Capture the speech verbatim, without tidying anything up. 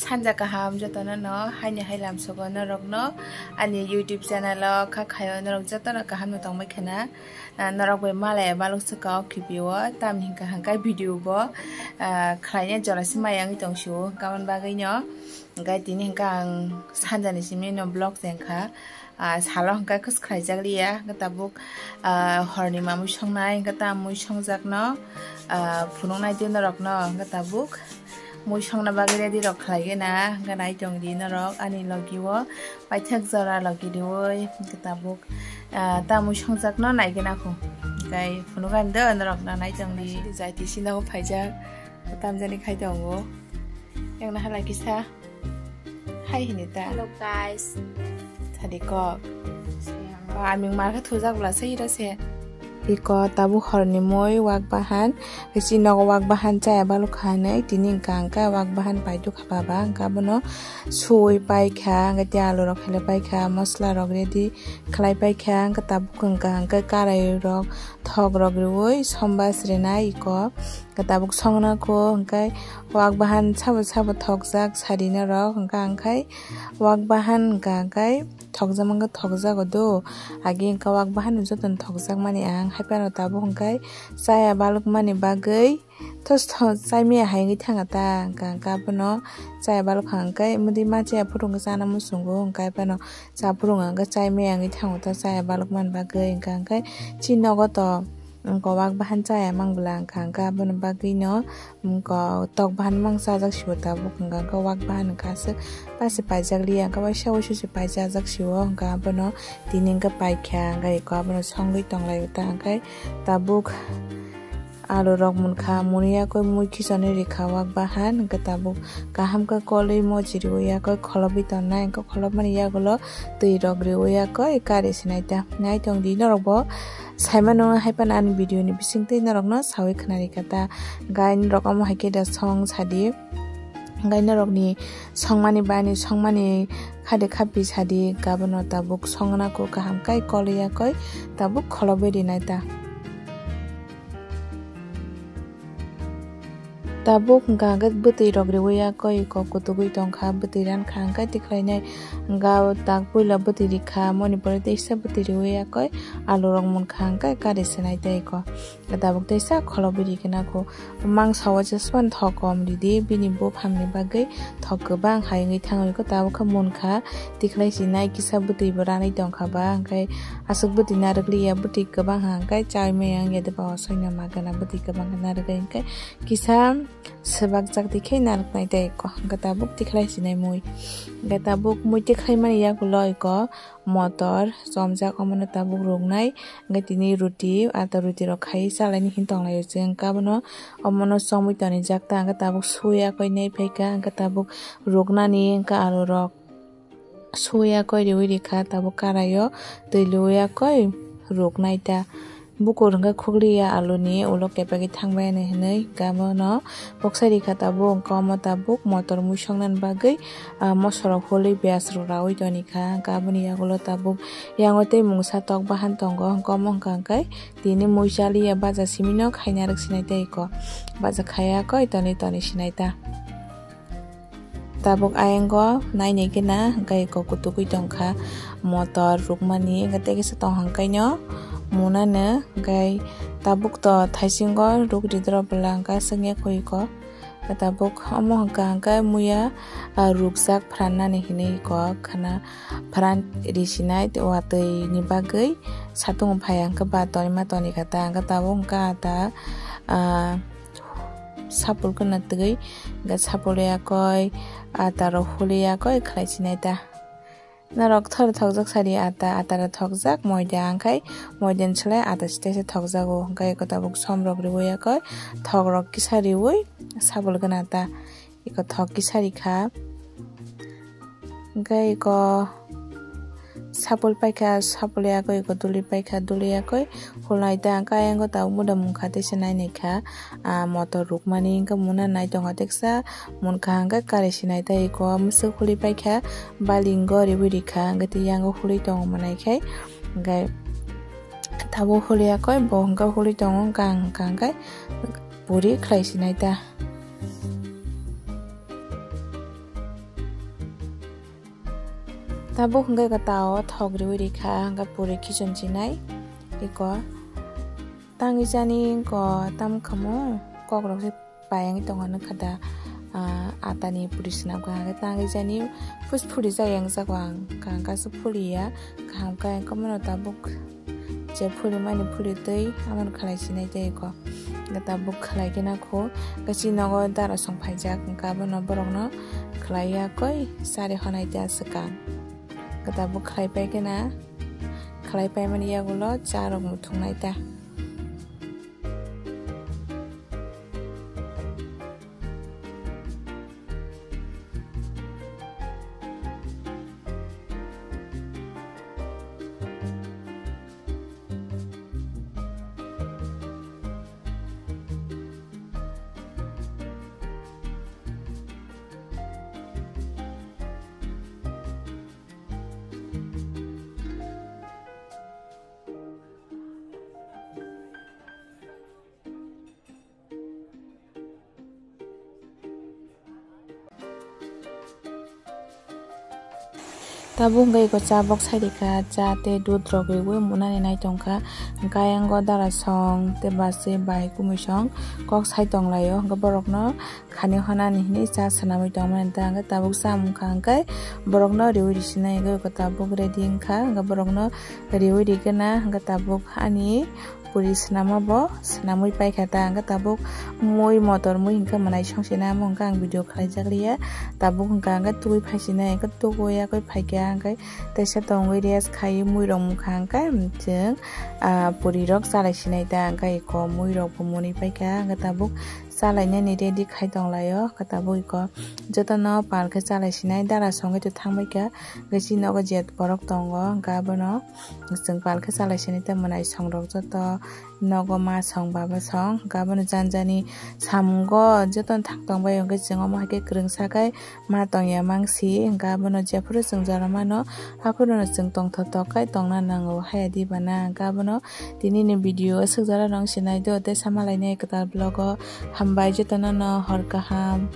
Hanja kaham jotono no, haini hai lamsogo norokno ani YouTube channel o kha khayo norok jotono kaham no tongbai khana. Ah, norok bai malaya balok swka o khibi o, tamni hwnkha hwnkhe video bo, ah, khlaina jora se maya wngwi tong sio, hwnkha aboni bagwi no. Hwnkhe tini hwnkha ang sanjani simi no vlog se wngkha. Ah, salo hwnkhe khe swkhlaijak liya, hwnkhe tabuk, ah, horni mamwi songnai, hwnkhe ta mui songjakno, ah, phunuknai tei norokno, hwnkhe tabuk mui songna bagwi ready rok khlai gena, hwnkhe nai tong di norok ani logi o paithak jora logi riui, hwnkhe tabuk, ah, ta mui songjakno nai gena kho, hwnkhe phunuk ani do norokno nai tong di. Jai tisi nogo phaijak, tamjani khai tongo, yang nahalai kisa. Hai hini ta. Hello guys. Thadi kok. Ba, aming mar khe thujak bwla se iro se. Iko tabuk horni mui wak bahan, bisi nogo wak bahan chaya balok kha hinwi tini hwnkha hwnkhe wak bahan paiduk kha baba, hwnkhe abono sui paikha, hwnkhe tei alu rok hele paikha, mosla rok ready khlai paikha, hwnkhe tabuk hwnkha hwnkhe karai rok thok rok riui somba srinai iko. Hwnkhe tabuk songna kho hwnkhe wak bahan sabo sabo thokjak sari norok, hwnkha hwnkhe wak bahan hwnkha hwnkhe thokjak mankhe thokjago do. Agi hwnkha wak bahan jotono thokjak mani ang, hai phano tabuk hwnkhe chaya balok mani bagwi to chaimaya hai wngwi thanga ta, hwnkha hwnkhe abono chaya balok hwnkhe mudi ma chaya phuru hwnkhe chana muchungo, hwnkhe hai phano cha phuru hwnkhe chaimaya wngwi thango ta, chaya balok mani bagwi, hwnkha hwnkhe chini nogo to. Wngkha wak bahan chaya mang bwla wngkha, hwnkha aboni bagwino wngkha tok bahan mang chajak sio tabuk, hwnkha wngkha wak bahan wngkha aswk pase paijak liya, hwnkha waisa waisa se paijajak sio, hwnkha abono tini wngkha paikha, hwnkha eko abono songwi tonglaio ta, hwnkha tabuk alu rok munkha, muni yakoi mui khichonwi rikha wak bahan, hwnkha tabuk kaham khe kolwi mochi riwi yakoi kholobwi tongnai, hwnkha kholopmani yagulo twi rok riwi yakoi kari sinai ta, nai tong di norok bo. Saimano hai phano ani video ni bisingtwi norokno sawi khwnarikha ta. Gai norok omo hai khe da song sadi. Gai norokni songmani bani songmani khade khapi sadi, gabono tabuk songna kho kaham kai kol yakoi tabuk kholobwi rinai ta. Tabuk hwnkha hwnkhe bwtwi rok riwi yakoi kok kutugwi tongkha, bwtwi rankha hwnkhe tikhlainai hwnkha tak puila bwtwi rikha, moni pore teisa bwtwi riwi yakoi alu rok munkha hwnkhe kari sinai tei ko. Tabuk teisa kholobwi rikhe nakho mangsa o jespan thok kom ridi, bini buphamni bagwi thok kwbang hai wngwi thangwi ko tabuk khe munkha, tikhlai sinai kisa bwtwi bo ranwi tongkha ba, hwnkhe aswk bwtwi narwkliya, bwtwi kwbang hwnkhe chawi maya wngya de ba, osoino magana bwtwi kwbang narwgwi hwnkhe kisa swbakjak twi khe narwknai tei ko hwnkhe tabuk tikhlai sinai mui. Hwnkhe tabuk mui tikhlai mani yagulo iko motor chomjak, omono tabuk ruknai. Hwnkhe tini ruti, ata ruti rok khai chalaini hin tonglaio chwng, hwnkhe abono omono chomwi tonijak ta, hwnkhe tabuk sui yakoi nai phaikha, hwnkhe tabuk ruknani hwnkhe alu rok. Suya koi riwi rikha tabuk karaio twi luya koi ruknai ta. Bukur hwnkhe khukliya aluni ulo kepagwi thangbai hinwi gamo no boksa rikha tabuk, hwnkhe omo tabuk motor muisoknani bagwi, ah, mosorok holi biyas rok rawi tonikha. Hwnkhe aboni yagulo tabuk yango tei mungsa tok bahan tongo, hwnkhe omo hwnkha hwnkhe tini mui chaliya baja simi no khaina rwk sinai tei ko baja khaya koi tonwi tonwi sinai ta. Tabuk ayang o nainai gana hwnkhe eko kutugwi tongkha motor rukmani, hwnkhe tei kisa tong hwnkhe no munano, hwnkhe tabuk to thaisingo ruk ridrop bwla hwnkhe aswk ya kho eko. Tabuk omo hwnkha hwnkhe muya, ah, rukjak phrannani hinwi eko khana phran risinai watwi ni bagwi satung phai hwnkhe ba tonima tonikha ta, hwnkhe tabuk hwnkhe ata, ah, sapul gana twi, hwnkhe sapul yakoi, ata rok huli yakoi khlai sinai ta. Norok thoro thokjak sadi ata, ata rok thokjak moida, hwnkhe moida ni slai ata se teisa thokjago, hwnkhe eko tabuk som rok riwi yakoi, thok rok kisa riwi sapul gana ta, eko thok kisa rikha. Hwnkhe eko sapul paikha, sapul yakoi eko duli paikha, duli yakoi hulnai ta, hwnkhe ayang o tabuk muda mungkha teisa nainai kha, ah, motor rukmani hwnkhe muna nai tongkha teksa, munkha hwnkhe kari sinai ta eko mwswk huli paikha, baling o riwi rikha, hwnkhe tei yang o huli tongo mwnai khai, hwnkhe tabuk huli yakoi bo hwnkhe huli tongo, hwnkhe ang hwnkha hwnkhe puri khlai sinai ta. Tabuk hwnkhe eko tao thok riwi rikha, hwnkhe puri khichum chinai. Eko tangwi chani eko tam khamu kokrok se payangwi tongo nukha da, ah, atani puri swnamkha, hwnkhe tangwi chani pus phuri jagwi ang jago ang, kaham khe aswk phuri ya, kaham khe ang kwmano tabuk. Je phuli mani phuli twi amon khlai sinai tei ko. Gata buk khlai khe na kho. Gasi nogo dara song phaijak, hwnkhe abono borokno khlai ya koi sari honai tei aswk ang. Gata buk khlai pai khe na, khlai pai mani yagulo cha rok muthung nai ta. Tabuk hwnkhe eko cha bok sai rikha, cha tei dudh rok riwi munani nai tongkha. Hwnkhe ayang o dara song tei bwswi bai kumui song kok sai tonglaio, hwnkhe borokno khani honani hinwi cha swnamwi tongmani ta hwnkhe tabuk cha mungkha hwnkhe borokno riwi risinai hwnkhe eko tabuk ready wngkha, hwnkhe borokno riwi rigwna hwnkhe tabuk ani puri swnamo bo swnamwi paikha ta, hwnkhe tabuk mui motor mui hwnkhe mwnai songse nai, amo hwnkhe ang video khlaijak liya. Tabuk hwnkha hwnkhe tugui phaisinai, hwnkhe tugui yakui phaikha, hwnkhe teisa tongwi rest khai mui rok mungkha, hwnkhe chwng, ah, puri rok chalai sinai ta, hwnkhe eko mui rok bo mwnwi paikha, hwnkhe tabuk chalainani ready khai tonglaio, hwnkhe tabuk eko jotono pal khe chalai sinai, dara songwi to thangbaikha, hwnkhe chini nogo jet borok tongo, hwnkhe abono. Chwng pal khe chalai sini tei mwnai song rok joto nogo ma song baba song, hwnkhe abono jani jani samungo jotono thang tong bai, hwnkhe chwng omo hai khe kwrwngsa khai ma tong ya mangsi, hwnkhe abono jephuru chwng jora mano, aphuru no chwng tongthok thok khai tongna nango, haya di bana. Hwnkhe abono tini ni video aswk jora rong sinai do tei sama lainai kwtal vlog o, hambai jotono no hor kaham.